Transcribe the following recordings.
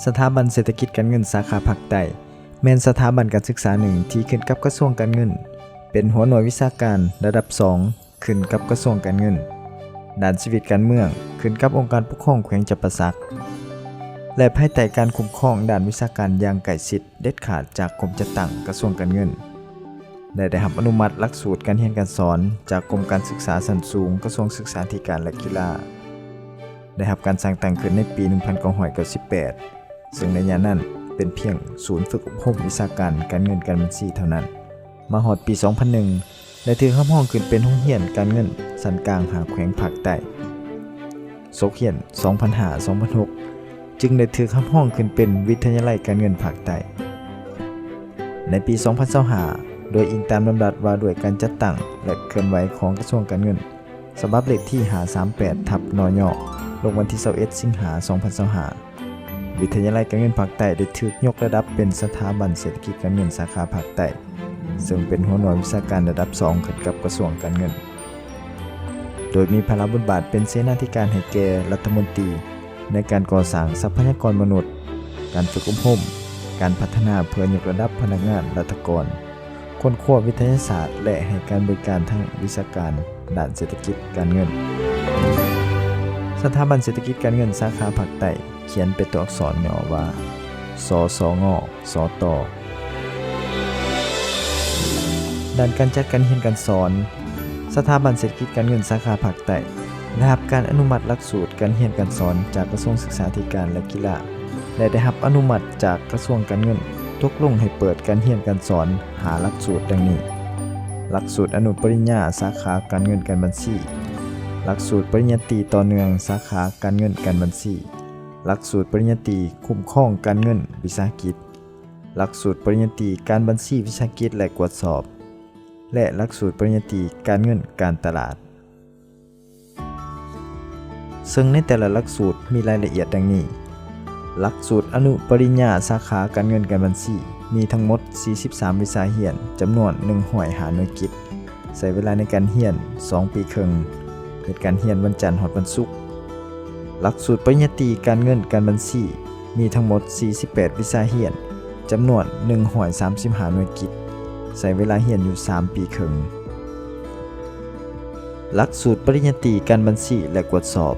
ສະຖາບັນເສດຖະກິດການເງິນສາຂາພາກໃຕ້ ແມ່ນສະຖາບັນການສຶກສາໜຶ່ງທີ່ຂຶ້ນກັບກະຊວງການເງິນ, ເປັນຫົວໜ່ວຍວິຊາການລະດັບສອງ ຂຶ້ນກັບກະຊວງການເງິນ, ດ້ານຊີວິດການເມືອງ ຂຶ້ນກັບອົງການປົກຄອງແຂວງຈຳປາສັກ ແລະ ພາຍໃຕ້ການຄຸ້ມຄອງດ້ານວິຊາການຢ່າງໃກ້ຊິດເດັດຂາດຈາກກົມຈັດຕັ້ງກະຊວງການເງິນ ແລະ ໄດ້ຮັບອະນຸມັດຫຼັກສູດການຮຽນການສອນຈາກກົມການສຶກສາຊັ້ນສູງ ກະຊວງສຶກສາທິການ ແລະ ກິລາ, ໄດ້ຮັບການສ້າງຕັ້ງຂຶ້ນໃນປີໜຶ່ງພັນເກົ້າຮ້ອຍເກົ້າສິບແປດ ເຊິ່ງໃນຍາມນັ້ນເປັນພຽງສູນຝຶກອົບຮົມວິຊາການການເງິນການບັນຊີເທົ່ານັ້ນ. ມາຮອດປີສອງພັນໜຶ່ງ ໄດ້ຖືກຮັບຮອງຂຶ້ນເປັນໂຮງຮຽນການເງິນຊັ້ນກາງຫ້າແຂວງພາກໃຕ້. ສົກຮຽນສອງພັນຫ້າ ສອງພັນຫົກ ຈຶ່ງໄດ້ຖືກຮັບຮອງຂຶ້ນເປັນວິທະຍາໄລການເງິນພາກໃຕ້. ໃນປີສອງພັນຊາວຫ້າ ໂດຍອີງຕາມດຳລັດວ່າດ້ວຍການຈັດຕັ້ງ ແລະ ເຄື່ອນໄຫວຂອງກະຊວງການເງິນ ສະບັບເລກທີຫ້າສາມແປດ ທັບ ນຍ ລົງວັນທີຊາວເອັດ ສິງຫາ ສອງພັນຊາວຫ້າ ວິທະຍາໄລການເງິນພາກໃຕ້ໄດ້ຖືກຍົກລະດັບເປັນສະຖາບັນເສດຖະກິດການເງິນສາຂາພາກໃຕ້ ເຊິ່ງເປັນຫົວໜ່ວຍວິຊາການລະດັບສອງ ຂຶ້ນກັບກະຊວງການເງິນ, ໂດຍມີພາລະບົດບາດເປັນເສນາທິການໃຫ້ແກ່ລັດຖະມົນຕີ ໃນການກໍ່ສ້າງຊັບພະຍາກອນມະນຸດ, ການຝຶກອົບຮົມ, ການພັດທະນາເພື່ອຍົກລະດັບພະນັກງານລັດຖະກອນ, ຄົ້ນຄວ້າວິທະຍາສາດ ແລະ ໃຫ້ການບໍລິການທາງວິຊາການດ້ານເສດຖະກິດການເງິນ. ສະຖາບັນເສດຖະກິດການເງິນສາຂາພາກໃຕ້ ຂຽນເປັນຕົວອັກສອນຫຍໍ້ວ່າ ສສງ ສຕ. ດ້ານການຈັດການຮຽນການສອນ, ສະຖາບັນເສດຖະກິດການເງິນສາຂາພາກໃຕ້ ໄດ້ຮັບການອະນຸມັດຫຼັກສູດການຮຽນການສອນຈາກກະຊວງສຶກສາທິການ ແລະ ກິລາ ແລະ ໄດ້ຮັບອະນຸມັດຈາກກະຊວງການເງິນ ຕົກລົງໃຫ້ເປີດການຮຽນການສອນຫ້າຫຼັກສູດດັ່ງນີ້: ຫຼັກສູດອະນຸປະລິນຍາສາຂາການເງິນການບັນຊີ, ຫຼັກສູດປະລິນຍາຕີຕໍ່ເນື່ອງສາຂາການເງິນການບັນຊີ, ຫຼັກສູດປະລິນຍາຕີຄຸ້ມຄອງການເງິນວິສາຫະກິດ, ຫຼັກສູດປະລິນຍາຕີການບັນຊີວິສາຫະກິດ ແລະ ກວດສອບ ແລະ ຫຼັກສູດປະລິນຍາຕີການເງິນການຕະຫຼາດ. ເຊິ່ງໃນແຕ່ລະຫຼັກສູດມີລາຍລະອຽດດັ່ງນີ້: ຫຼັກສູດອະນຸປະລິນຍາສາຂາການເງິນການບັນຊີ ມີທັງໝົດສີ່ສິບສາມວິຊາຮຽນ, ຈຳນວນໜຶ່ງຮ້ອຍຫ້າໜ່ວຍກິດ, ໃຊ້ເວລາໃນການຮຽນສອງປີເຄິ່ງ, ເຮັດການຮຽນວັນຈັນຮອດວັນສຸກ. ຫຼັກສູດປະລິນຍາຕີການເງິນການບັນຊີ ມີທັງໝົດສີ່ສິບແປດວິຊາຮຽນ, ຈຳນວນໜຶ່ງຮ້ອຍສາມສິບຫ້າໜ່ວຍກິດ, ໃຊ້ເວລາຮຽນຢູ່ສາມປີເຄິ່ງ. ຫຼັກສູດປະລິນຍາຕີການບັນຊີ ແລະ ກວດສອບ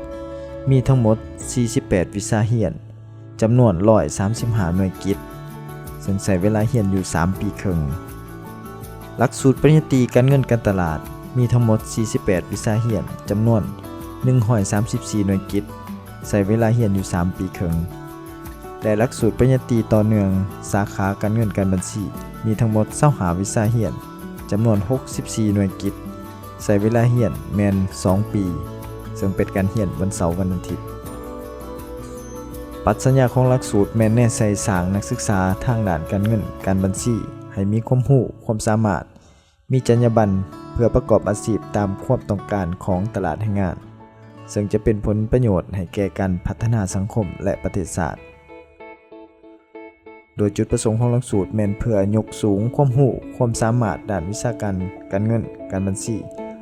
ມີທັງໝົດສີ່ສິບແປດວິຊາຮຽນ, ຈຳນວນໜຶ່ງຮ້ອຍສາມສິບຫ້າໜ່ວຍກິດ, ເຊິ່ງໃຊ້ເວລາຮຽນຢູ່ສາມປີເຄິ່ງ. ຫຼັກສູດປະລິນຍາຕີການເງິນການຕະຫຼາດ ມີທັງໝົດສີ່ສິບແປດວິຊາຮຽນ, ຈຳນວນໜຶ່ງຮ້ອຍສາມສິບສີ່ໜ່ວຍກິດ, ໃຊ້ເວລາຮຽນຢູ່ສາມປີເຄິ່ງ ແລະ ຫຼັກສູດປະລິນຍາຕີຕໍ່ເນື່ອງສາຂາການເງິນການບັນຊີ ມີທັງໝົດຊາວຫ້າວິຊາຮຽນ, ຈຳນວນຫົກສິບສີ່ໜ່ວຍກິດ, ໃຊ້ເວລາຮຽນແມ່ນສອງປີ, ເຊິ່ງເປັນການຮຽນວັນເສົາວັນອາທິດ. ປັດຊະຍາຂອງຫຼັກສູດແມ່ນແນໃສ່ສ້າງນັກສຶກສາທາງດ້ານການເງິນການບັນຊີ ໃຫ້ມີຄວາມຮູ້, ຄວາມສາມາດ, ມີຈັນຍາບັນ ເພື່ອປະກອບອາຊີບຕາມຄວາມຕ້ອງການຂອງຕະຫຼາດແຮງງານ, ເຊິ່ງຈະເປັນຜົນປະໂຫຍດໃຫ້ແກ່ການພັດທະນາສັງຄົມ ແລະ ປະເທດຊາດ. ໂດຍຈຸດປະສົງຂອງຫຼັກສູດແມ່ນເພື່ອຍົກສູງຄວາມຮູ້, ຄວາມສາມາດດ້ານວິຊາການການເງິນການບັນຊີ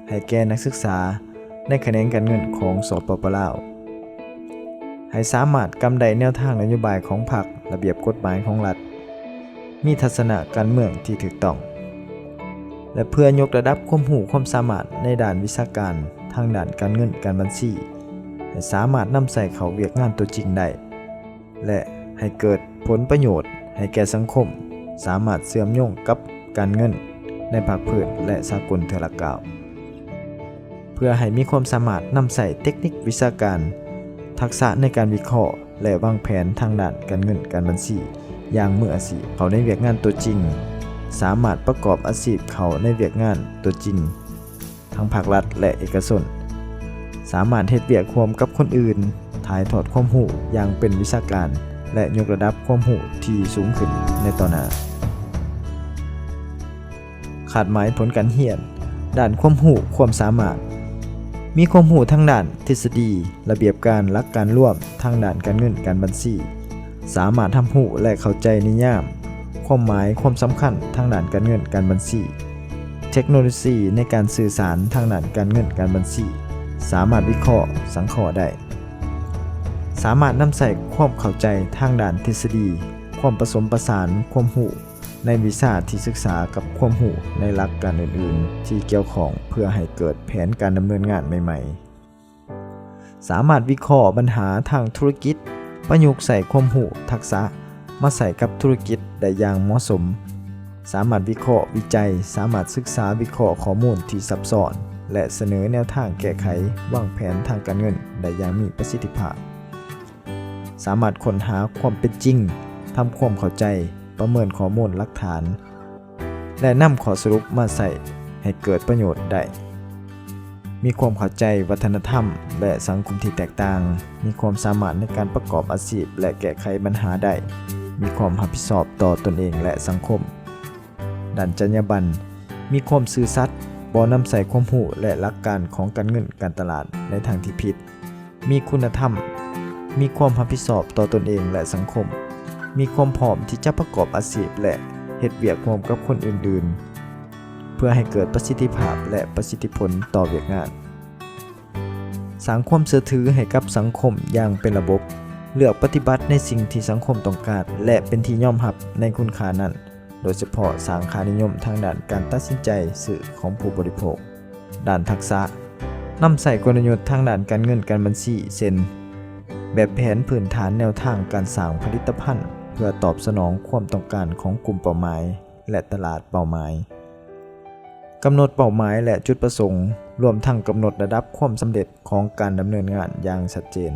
ໃຫ້ແກ່ນັກສຶກສາໃນຂະແໜງການເງິນຂອງ ສປປ ລາວ, ໃຫ້ສາມາດກຳໄດ້ແນວທາງນະໂຍບາຍຂອງພັກ, ລະບຽບກົດໝາຍຂອງລັດ, ມີທັດສະນະການເມືອງທີ່ຖືກຕ້ອງ ແລະ ເພື່ອຍົກລະດັບຄວາມຮູ້ຄວາມສາມາດໃນດ້ານວິຊາການທາງດ້ານການເງິນການບັນຊີ ໃຫ້ສາມາດນຳໃຊ້ເຂົ້າວຽກງານຕົວຈິງໄດ້ ແລະ ໃຫ້ເກີດຜົນປະໂຫຍດໃຫ້ແກ່ສັງຄົມ, ສາມາດເຊື່ອມໂຍງກັບການເງິນໃນພາກພື້ນ ແລະ ສາກົນເທື່ອລະກ້າວ. ເພື່ອໃຫ້ມີຄວາມສາມາດນຳໃຊ້ເຕັກນິກວິຊາການ, ທັກສະໃນການວິເຄາະ ແລະ ວາງແຜນທາງດ້ານການເງິນການບັນຊີຢ່າງມືອາຊີບເຂົ້າໃນວຽກງານຕົວຈິງ, ສາມາດປະກອບອາຊີບເຂົ້າໃນວຽກງານຕົວຈິງທັງພາກລັດ ແລະ ເອກະຊົນ, ສາມາດເຮັດວຽກຮ່ວມກັບຄົນອື່ນ, ຖ່າຍທອດຄວາມຮູ້ຢ່າງເປັນວິຊາການ ແລະ ຍົກລະດັບຄວາມຮູ້ທີ່ສູງຂຶ້ນໃນຕໍ່ໜ້າ. ຄາດໝາຍຜົນການຮຽນດ້ານຄວາມຮູ້ຄວາມສາມາດ, ມີຄວາມຮູ້ທາງດ້ານທິດສະດີ, ລະບຽບການ, ຫຼັກການລວມທາງດ້ານການເງິນການບັນຊີ, ສາມາດຮັບຮູ້ ແລະ ເຂົ້າໃຈນິຍາມ, ຄວາມໝາຍ, ຄວາມສຳຄັນທາງດ້ານການເງິນການບັນຊີ, ເທັກໂນໂລຊີໃນການສື່ສານທາງດ້ານການເງິນການບັນຊີ, ສາມາດວິເຄາະ, ສັງເຄາະໄດ້. ສາມາດນຳໃຊ້ຄວາມເຂົ້າໃຈທາງດ້ານທິດສະດີ, ຄວາມປະສົມປະສານຄວາມຮູ້ໃນວິຊາທີ່ສຶກສາກັບຄວາມຮູ້ໃນຫຼັກການອື່ນໆທີ່ກ່ຽວຂ້ອງ ເພື່ອໃຫ້ເກີດແຜນການດຳເນີນງານໃໝ່ໆ. ສາມາດວິເຄາະບັນຫາທາງທຸລະກິດ, ປະຍຸກໃຊ້ຄວາມຮູ້ທັກສະມາໃຊ້ກັບທຸລະກິດໄດ້ຢ່າງເໝາະສົມ. ສາມາດວິເຄາະວິໄຈ, ສາມາດສຶກສາວິເຄາະຂໍ້ມູນທີ່ຊັບຊ້ອນ ແລະ ສະເໜີແນວທາງແກ້ໄຂວາງແຜນທາງການເງິນໄດ້ຢ່າງມີປະສິດທິພາບ. ສາມາດຄົ້ນຫາຄວາມເປັນຈິງ, ທຳຄວາມເຂົ້າໃຈ, ປະເມີນຂໍ້ມູນຫຼັກຖານ ແລະ ນຳຂໍ້ສະຫຼຸບມາໃຊ້ໃຫ້ເກີດປະໂຫຍດໄດ້. ມີຄວາມເຂົ້າໃຈວັດທະນະທຳ ແລະ ສັງຄົມທີ່ແຕກຕ່າງ, ມີຄວາມສາມາດໃນການປະກອບອາຊີບ ແລະ ແກ້ໄຂບັນຫາໄດ້, ມີຄວາມຮັບຜິດຊອບຕໍ່ຕົນເອງ ແລະ ສັງຄົມ. ດ້ານຈັນຍາບັນ, ມີຄວາມຊື່ສັດ, ບໍ່ນຳໃຊ້ຄວາມຮູ້ ແລະ ຫຼັກການຂອງການເງິນການຕະຫຼາດໃນທາງທີ່ຜິດ, ມີຄຸນນະທຳ, ມີຄວາມຮັບຜິດຊອບຕໍ່ຕົນເອງ ແລະ ສັງຄົມ, ມີຄວາມພ້ອມທີ່ຈະປະກອບອາຊີບ ແລະ ເຮັດວຽກຮ່ວມກັບຄົນອື່ນໆ ເພື່ອໃຫ້ເກີດປະສິດທິພາບ ແລະ ປະສິດທິຜົນຕໍ່ວຽກງານ. ສ້າງຄວາມເຊື່ອຖືໃຫ້ກັບສັງຄົມຢ່າງເປັນລະບົບ, ເລືອກປະຕິບັດໃນສິ່ງທີ່ສັງຄົມຕ້ອງການ ແລະ ເປັນທີ່ຍອມຮັບໃນຄຸນຄ່ານັ້ນ, ໂດຍສະເພາະສ້າງຄ່ານິຍົມທາງດ້ານການຕັດສິນໃຈຊື້ຂອງຜູ້ບໍລິໂພກ. ດ້ານທັກສະ, ນຳໃຊ້ກົນລະຍຸດທາງດ້ານການເງິນການບັນຊີ ເຊັ່ນ ແບບແຜນພື້ນຖານແນວທາງການສ້າງຜະລິດຕະພັນ ເພື່ອຕອບສະໜອງຄວາມຕ້ອງການຂອງກຸ່ມເປົ້າໝາຍ ແລະ ຕະຫຼາດເປົ້າໝາຍ. ກຳນົດເປົ້າໝາຍ ແລະ ຈຸດປະສົງ, ລວມທັງກຳນົດລະດັບຄວາມສຳເລັດຂອງການດຳເນີນງານຢ່າງຊັດເຈນ.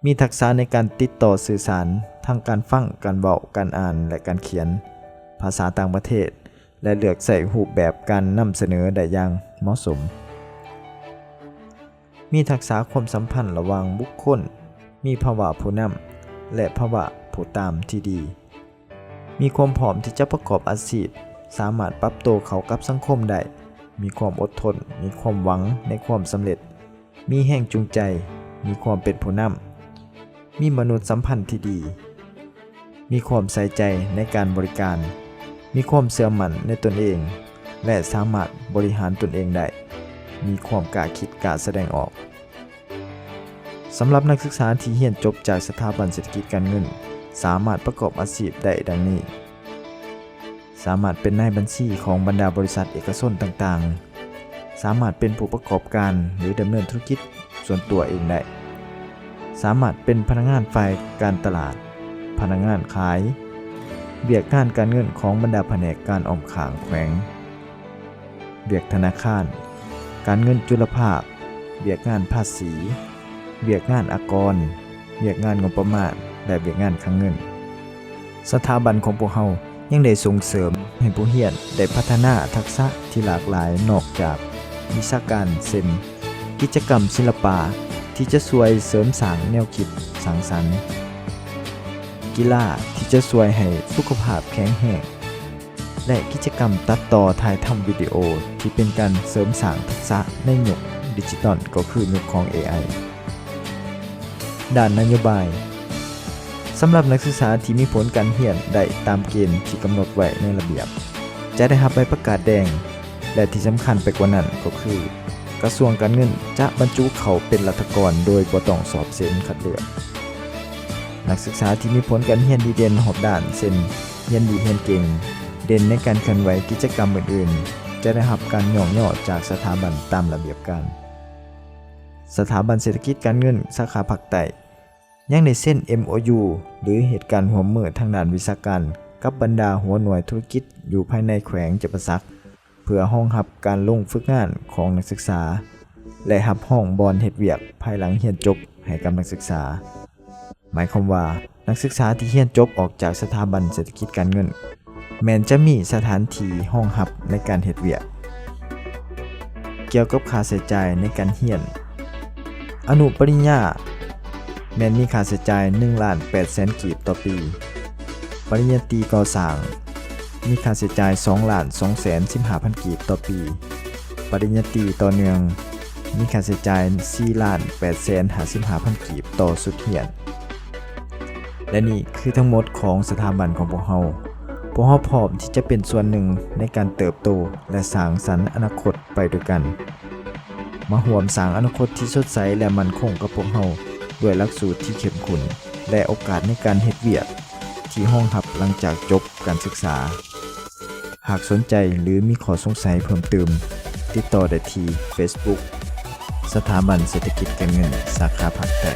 ມີທັກສະໃນການຕິດຕໍ່ສື່ສານ, ທັງການຟັງ, ການເວົ້າ, ການອ່ານ ແລະ ການຂຽນ, ພາສາຕ່າງປະເທດ ແລະ ເລືອກໃຊ້ຮູບແບບການນຳສະເໜີໄດ້ຢ່າງເໝາະສົມ. ມີທັກສະຄວາມສຳພັນລະຫວ່າງບຸກຄົນ, ມີພາວະຜູ້ນຳ ແລະ ພາວະຜູ້ຕາມທີ່ດີ. ມີຄວາມພ້ອມທີ່ຈະປະກອບອາຊີບ, ສາມາດປັບໂຕເຂົ້າກັບສັງຄົມໄດ້, ມີຄວາມອົດທົນ, ມີຄວາມຫວັງໃນຄວາມສຳເລັດ, ມີແຮງຈູງໃຈ, ມີຄວາມເປັນຜູ້ນຳ, ມີມະນຸດສຳພັນທີ່ດີ, ມີຄວາມໃສ່ໃຈໃນການບໍລິການ, ມີຄວາມເຊື່ອໝັ້ນໃນຕົນເອງ ແລະ ສາມາດບໍລິຫານຕົນເອງໄດ້, ມີຄວາມກ້າຄິດກ້າສະແດງອອກ. ສຳລັບນັກສຶກສາທີ່ຮຽນຈົບຈາກສະຖາບັນເສດຖະກິດການເງິນ ສາມາດປະກອບອາຊີບໄດ້ດັ່ງນີ້: ສາມາດເປັນນາຍບັນຊີຂອງບັນດາບໍລິສັດເອກະຊົນຕ່າງໆ, ສາມາດເປັນຜູ້ປະກອບການ ຫຼື ດຳເນີນທຸລະກິດສ່ວນຕົວເອງໄດ້, ສາມາດເປັນພະນັກງານຝ່າຍການຕະຫຼາດ, ພະນັກງານຂາຍ, ວຽກງານການເງິນຂອງບັນດາພະແນກການອ້ອມຂ້າງແຂວງ, ວຽກທະນາຄານ, ການເງິນຈຸລະພາກ, ວຽກງານພາສີ, ວຽກງານອາກອນ, ວຽກງານງົບປະມານ ແລະ ວຽກງານຄັງເງິນ. ສະຖາບັນຂອງພວກເຮົາຍັງໄດ້ສົ່ງເສີມໃຫ້ຜູ້ຮຽນໄດ້ພັດທະນາທັກສະທີ່ຫຼາກຫຼາຍນອກຈາກວິຊາການ ເຊັ່ນ ກິດຈະກຳສິລະປະທີ່ຈະຊ່ວຍເສີມສ້າງແນວຄິດສ້າງສັນ, ກິລາທີ່ຈະຊ່ວຍໃຫ້ສຸຂະພາບແຂງແຮງ, ແລະ ກິດຈະກຳຕັດຕໍ່ຖ່າຍທຳວິດີໂອທີ່ເປັນການເສີມສ້າງທັກສະໃນຍຸກດິຈິຕອນ ກໍຄືຍຸກຂອງ ເອໄອ. ດ້ານນະໂຍບາຍ, ສຳລັບນັກສຶກສາທີ່ມີຜົນການຮຽນໄດ້ຕາມເກນທີ່ກຳນົດໄວ້ໃນລະບຽບ ຈະໄດ້ຮັບໃບປະກາດແດງ ແລະ ທີ່ສຳຄັນໄປກວ່ານັ້ນກໍຄື ກະຊວງການເງິນຈະບັນຈຸເຂົ້າເປັນລັດຖະກອນໂດຍບໍ່ຕ້ອງສອບເສັງຄັດເລືອກ. ນັກສຶກສາທີ່ມີຜົນການຮຽນດີເດັ່ນຮອບດ້ານ ເຊັ່ນ ຮຽນດີຮຽນເກັ່ງ, ເດັ່ນໃນການເຄື່ອນໄຫວກິດຈະກຳອື່ນໆ ຈະໄດ້ຮັບການຍ້ອງຍໍຈາກສະຖາບັນຕາມລະບຽບການ. ສະຖາບັນເສດຖະກິດການເງິນສາຂາພາກໃຕ້ ຍັງໄດ້ເຊັນ ເອັມໂອຢູ ຫຼື ເຮັດການຮ່ວມມືທາງດ້ານວິຊາການກັບບັນດາຫົວໜ່ວຍທຸລະກິດຢູ່ພາຍໃນແຂວງຈຳປາສັກ ເພື່ອຮອງຮັບການລົງຝຶກງານຂອງນັກສຶກສາ ແລະ ຮັບຮອງບ່ອນເຮັດວຽກພາຍຫຼັງຮຽນຈົບໃຫ້ກັບນັກສຶກສາ. ໝາຍຄວາມວ່າ ນັກສຶກສາທີ່ຮຽນຈົບອອກຈາກສະຖາບັນເສດຖະກິດການເງິນ ແມ່ນຈະມີສະຖານທີ່ຮອງຮັບໃນການເຮັດວຽກ. ກ່ຽວກັບຄ່າໃຊ້ຈ່າຍໃນການຮຽນ, ອະນຸປະລິນຍາແມ່ນມີຄ່າໃຊ້ຈ່າຍໜຶ່ງລ້ານແປດແສນກີບຕໍ່ປີ, ປະລິນຍາຕີກໍ່ສ້າງມີຄ່າໃຊ້ຈ່າຍສອງລ້ານສອງແສນສິບຫ້າພັນກີບຕໍ່ປີ, ປະລິນຍາຕີຕໍ່ເນື່ອງມີຄ່າໃຊ້ຈ່າຍສີ່ລ້ານແປດແສນຫ້າສິບຫ້າພັນກີບຕໍ່ຊຸດຮຽນ. ແລະ ນີ້ຄືທັງໝົດຂອງສະຖາບັນຂອງພວກເຮົາ. ພວກເຮົາພ້ອມທີ່ຈະເປັນສ່ວນໜຶ່ງໃນການເຕີບໂຕ ແລະ ສ້າງສັນອະນາຄົດໄປດ້ວຍກັນ. ມາຮ່ວມສ້າງອະນາຄົດທີ່ສົດໃສ ແລະ ໝັ້ນຄົງກັບພວກເຮົາ ດ້ວຍຫຼັກສູດທີ່ເຂັ້ມຂຸ້ນ ແລະ ໂອກາດໃນການເຮັດວຽກທີ່ຮອງຮັບຫຼັງຈາກຈົບການສຶກສາ. ຫາກສົນໃຈ ຫຼື ມີຂໍ້ສົງໄສເພີ່ມຕື່ມ, ຕິດຕໍ່ໄດ້ທີ່ Facebook ສະຖາບັນເສດຖະກິດການເງິນ ສາຂາພາກໃຕ້.